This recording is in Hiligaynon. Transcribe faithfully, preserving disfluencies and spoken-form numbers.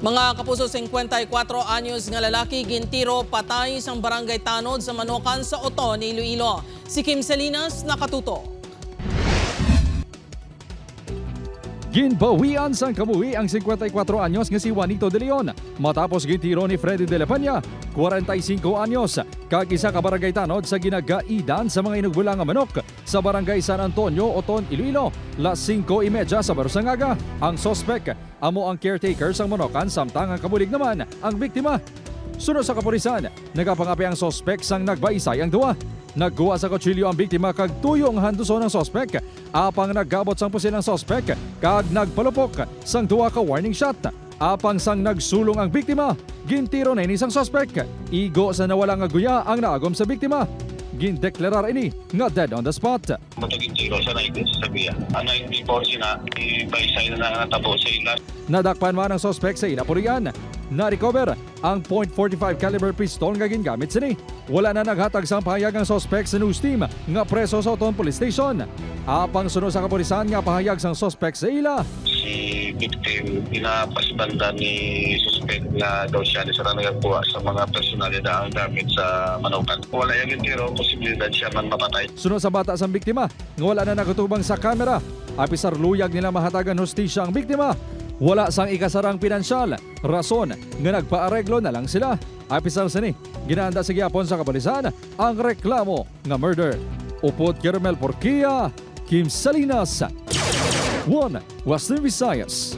Mga kapuso, singkwenta y kuwatro anyos nga lalaki gintiro patay sang barangay Tanod sa Manokan sa Oton, Iloilo. Si Kim Salinas nakatuto. Ginbawian sang kabuhi ang singkwenta y kuwatro anyos nga si Juanito de Leon matapos gintiro ni Freddy de la Peña, kwarenta y singko anyos, kag isa ka barangay tanod sa ginagaidan sa mga inugbulang nga manok sa Barangay San Antonio, Oton, Iloilo, las singko y medya sa baros nga aga. Ang suspek amo ang caretaker sang Manokan, samtang ang kabulig naman ang biktima. Suno sa kapulisan, nagapangapi ang suspek sang nagbaisay ang duha. Nagkuha sa kutsilyo ang biktima kag tuyo nga handuson ang suspek, apang nagkabot sang pusil ang suspek kag nagpalupok sang duha ka warning shot. Apang sang nagsulong ang biktima, gintiro na ini sang suspek. Igo sa nawala nga guya ang naagom sa biktima. Gindeklarar ini nga dead on the spot. Matag intiro sa nineteen sa Bia. Ang nineteen four sina, ibaysay na natabo sa ila. Nadakpan man ang suspek sa ila pulian. Na-recover ang point forty-five caliber pistol nga gingamit sini. Wala na naghatag sang pahayag ang suspek sa news team nga preso sa Oton Police Station. Apang suno sa kapulisan nga pahayag sang suspek sa ila, Si victim, ginapasibanda ni suspect nga daw siya ni sa nagakuha sa mga personalidad ang gamit sa Manokan. Wala yung intiro, posibilidad siya man mapatay. Suno sa bata sang biktima nga wala na nakatubang sa kamera, apisar luyag nila mahatagan hustisya ang biktima, wala sang ikasarang pinansyal rason nga nagpaareglo na lang sila. Apisar sini, ginaanda sa gihapon sa kapulisan ang reklamo nga murder. Upod kay Romel Porquia, Kim Salinas, One Western Visayas.